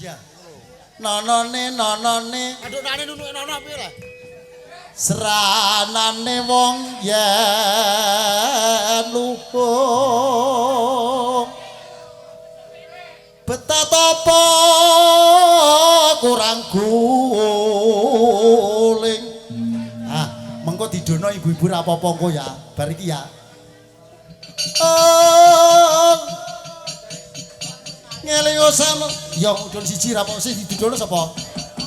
Iya. Nonone nonone Adonane nunuke nono piye lah? Seranane wong yen luhung betapa kurang guling. Ah, mengko didono ibu-ibu ra apa-apa engko ya, bar iki ya. Oh. Ngelingo sama ya mudhun siji ra apa sing didono sapa?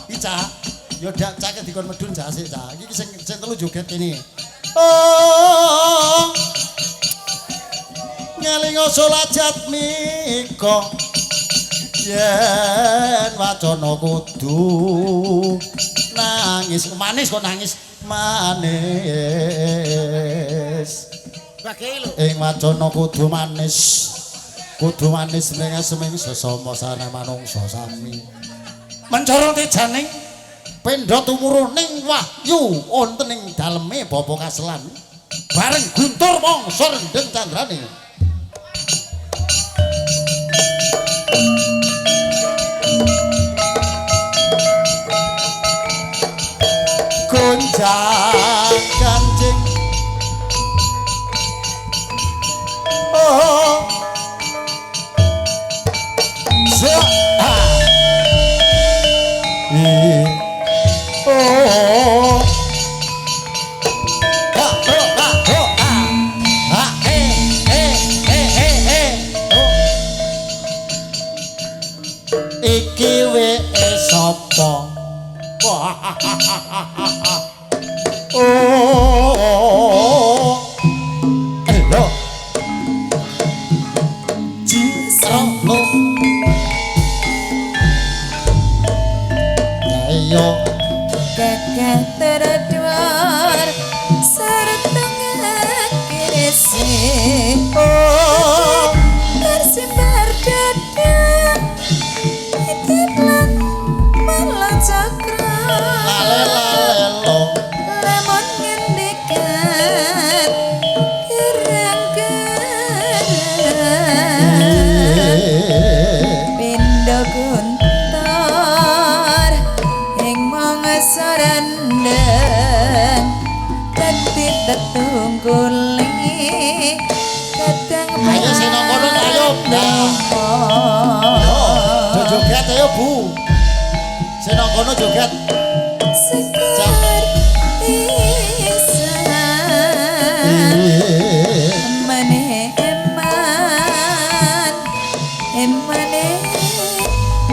Iki cah. Ya dak cah dikon medhun cah sik cah. Iki sing sing telu joget kene. Oh. Ngelingo salat mika. Yen wacana kudu nangis, manis kok nangis, manis. Bagi lho. Ing wacana kudu manis. Kudu manis mring seming sesama sane manungsa sami. Mencorong tejaning pendha tumuruning wahyu wonten ing daleme Bapa Kaselan. Bareng guntur mangsa rendheng candrane. Gonjang kancing. Oh. So, ah. Oh. Ha, ho, ha, ho, ah. Ha, eh, eh, eh, eh, eh. Oh. Iki weke sapa? Oh. Elo. Jisro. Ayo. Gagah teredwar sarta ngakirisi. Oh. Tersimbar dada itit lan malacakra. Lale lale lo. Lamun ngendikan gerang-gerang pindha guntor ing mangsa rendheng dadi tetunggule kadang Ayo sing nang kono ayo. Nah. Yo, joget ayo Bu. Sing nang kono joget. Sekar pisan emane eman emane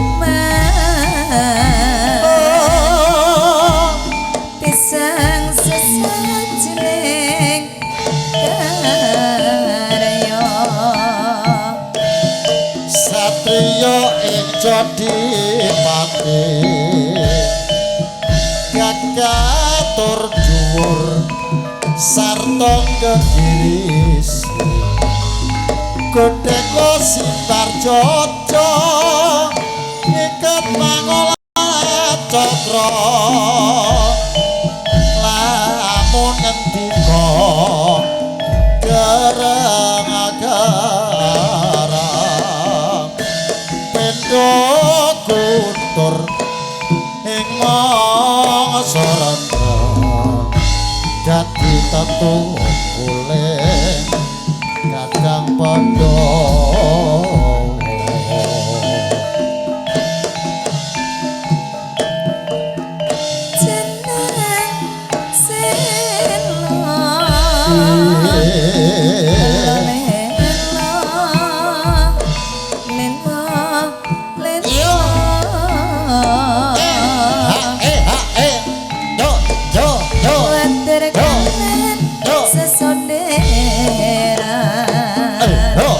eman pisang sesajining karya Satriya ing Jodipati gagatur dhuwur sarta kegiris godheka simbar jojo iket mangola cakra lamun ngendika dereng agarang pendo guntur ing mangsa rendheng dadi tetunggule kadang pandhawa. Jeneng selo lelo lelo lelo Ha eh ha eh yo yo yo water kanan Yo. sesonderan yo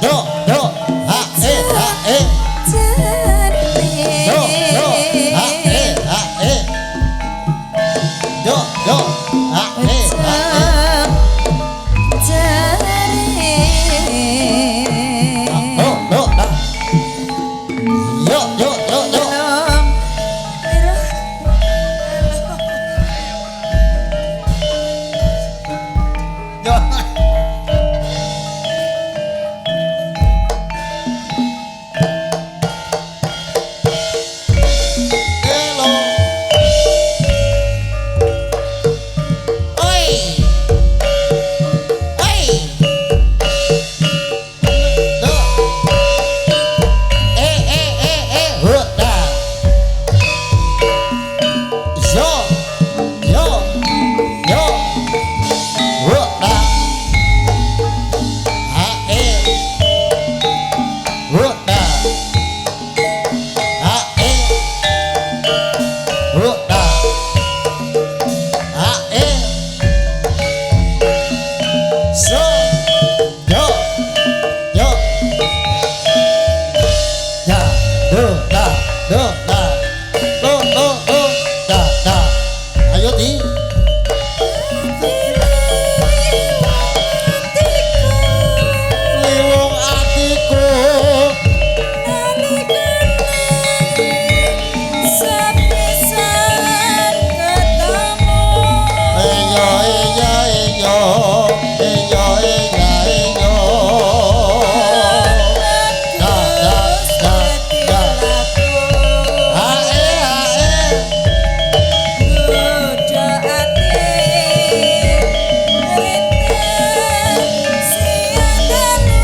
yo yo ha eh ha eh yo yo ha eh ha eh yo yo ha eh ha eh. do da do da do do do da da. Ayo di. Liwung atiku Sepisan ketemu. Eyo eyo eyo eyo eyo eyo. Da da da da. Ae ae. Godha ati rintang siang dalu.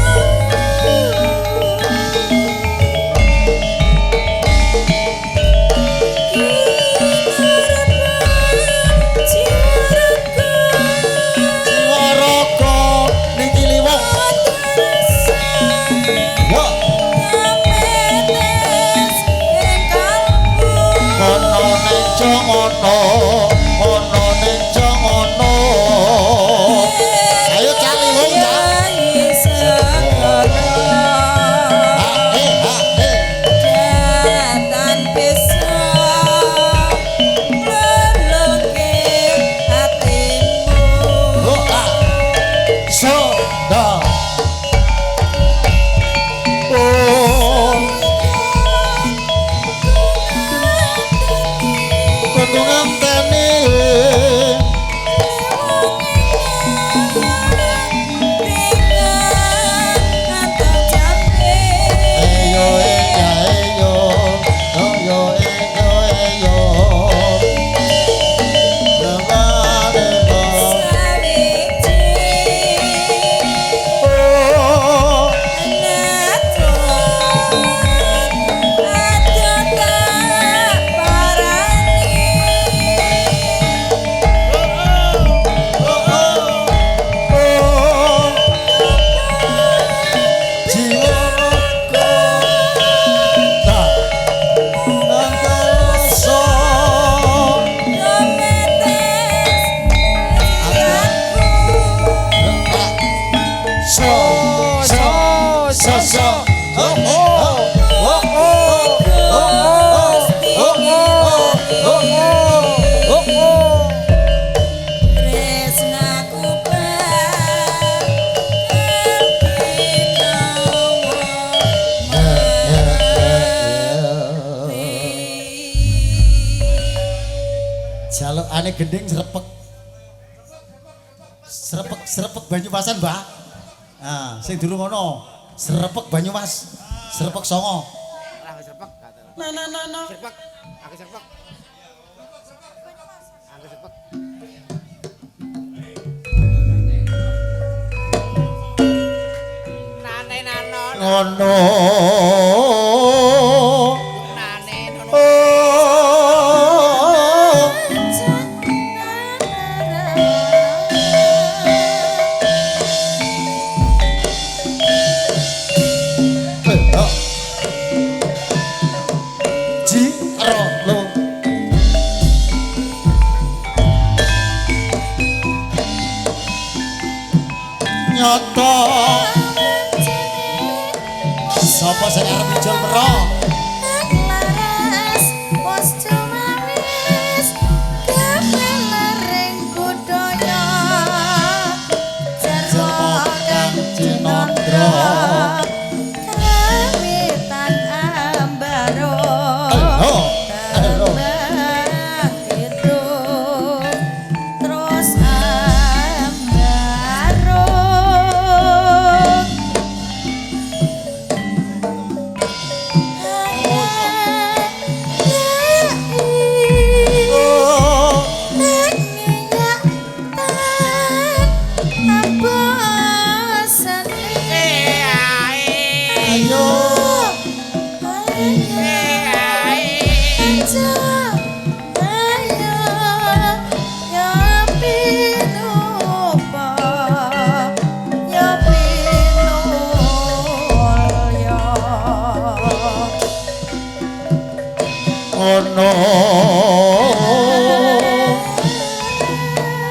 Jiwa raga niki liwung. Yo kono ning ngono, kono ning ngono. Ayo cak liwung cak. Ae ae. Do a so da. Oh. Kudu ngenteni. Eyo eya eyo eyo eyo eyo. Lemareno. Oh. Oh. Jiwa raga ta nangkasa. So so so so. Oh oh oh oh oh oh oh oh oh. Jalukane gending srepek. Srepek srepek Banyumasan, Mbah. Nah, sing durung ngono. Srepek Banyumas. Srepek Songo. Aku serpek. Na na na na. Serpek. Aku serpek. Aku serpek. Nane nano. Ngono. Nane nono. Oh. Eh, oh. Ji ro lo. Nyoto. Sapa sing arep ijol mero? Jelma kang cinandra. Halo. Halo. Terus ambarung. Oh. Ayo. Ono.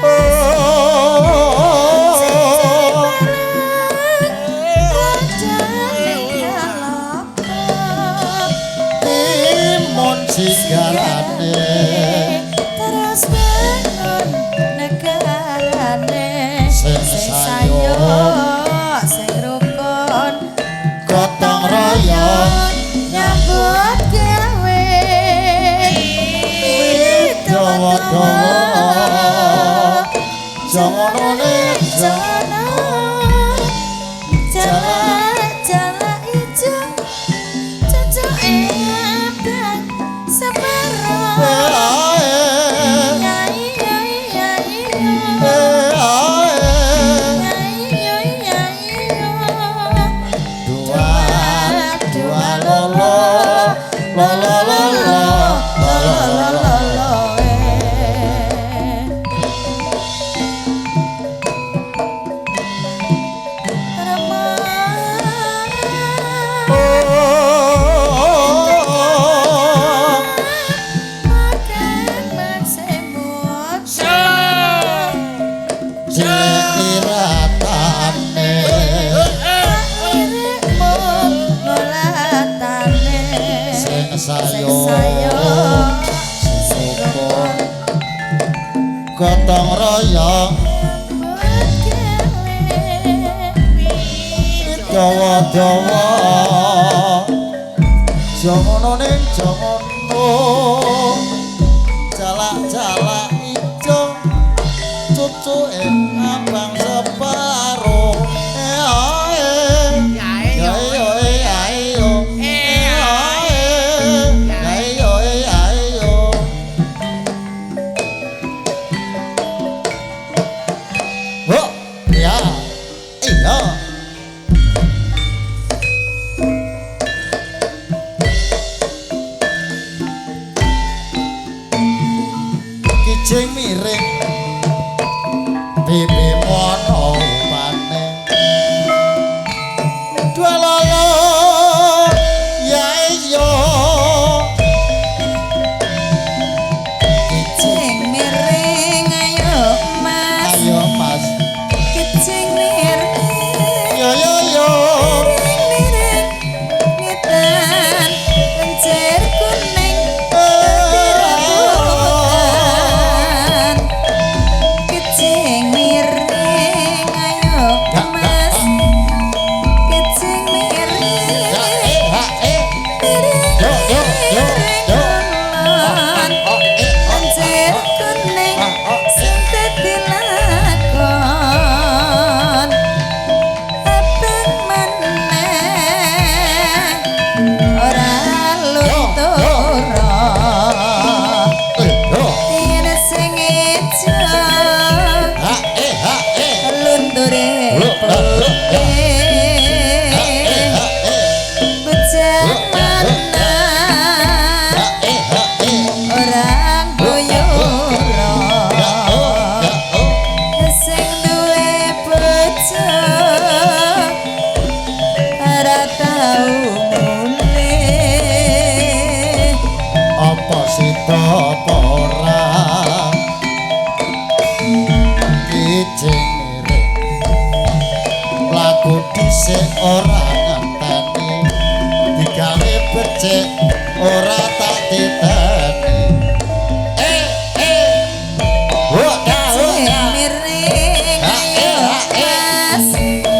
Oh. sigarane terus bangun negarane Sing sing sayuk. sayuk sing rukun gotong royong nyambut gawe dawa-dawa jangan jana jala ijo cucuke abang separo yai yai yai yo yai yai yai yo dua dua lolo lolo lolo lolo lolo lo eh. Rama makan maksemut cilik ratane lirikmu ngolatane sing sing sayuk sayuk sing rukun gotong royong dawa-dawa jangono ning jangono jalak-jalak ijo cucuke abang separo eh ae Yae yo yo. yo ae yo eh ae ae yo ae yo. Oh, ya. Iya. Kijing miring pipi ana upane dua lolo ya iya kijing Kecing miring ayo mas ayo mas kecing miring yo yo yo miring ngetan lencir kuning rebutan kecing miring ayo mas kecing miring ya eh ha eh miring yo yo yo miring yo kulon oh eh oh lencir kuning sing dadi lakon abang meneh ora luntura eh yo yen sing ijo ha eh ha eh lunture Lo, lo, lo, ya. Ha eh putih ha eh bejat manah ha eh ha eh orang guyura ya oh ya oh sing duwe bojo ora tau mulih apa sida apa ora kijing miring mlaku dhisik ora ngenteni digawe becik ora tak titeni eh eh wo da wo sing da miring Ha, ayo eh, ha, eh. mas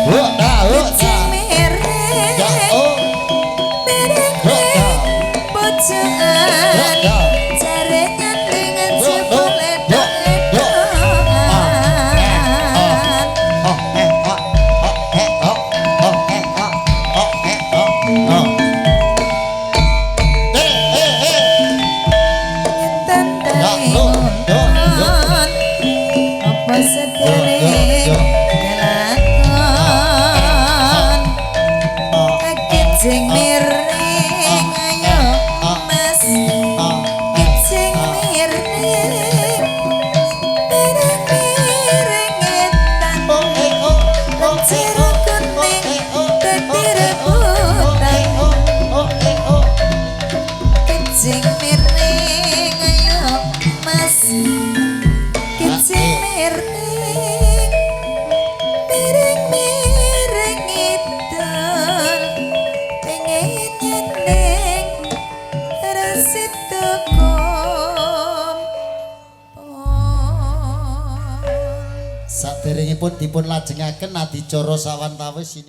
wo da wo da sing miring ya oh miring wo da pojokan wo da jare nyanding Yo, jebul yo, yo. edok-edokan oh eh oh oh eh oh oh eh oh oh eh oh oh eh eh eh Ya, lo, yo, yo. Apa sedere Yo, yo, yo. ngelakon oh Kecing miring ayo mas oh Kecing miring miring miring etan oh eh oh oh eh Lencir oh kuning eh oh dadi oh eh rebutan oh oh eh oh Kecing miring ayo mas Kecing miring miring miring idol pengen Saderengipun dipun lajengaken adicara sawantawis ini.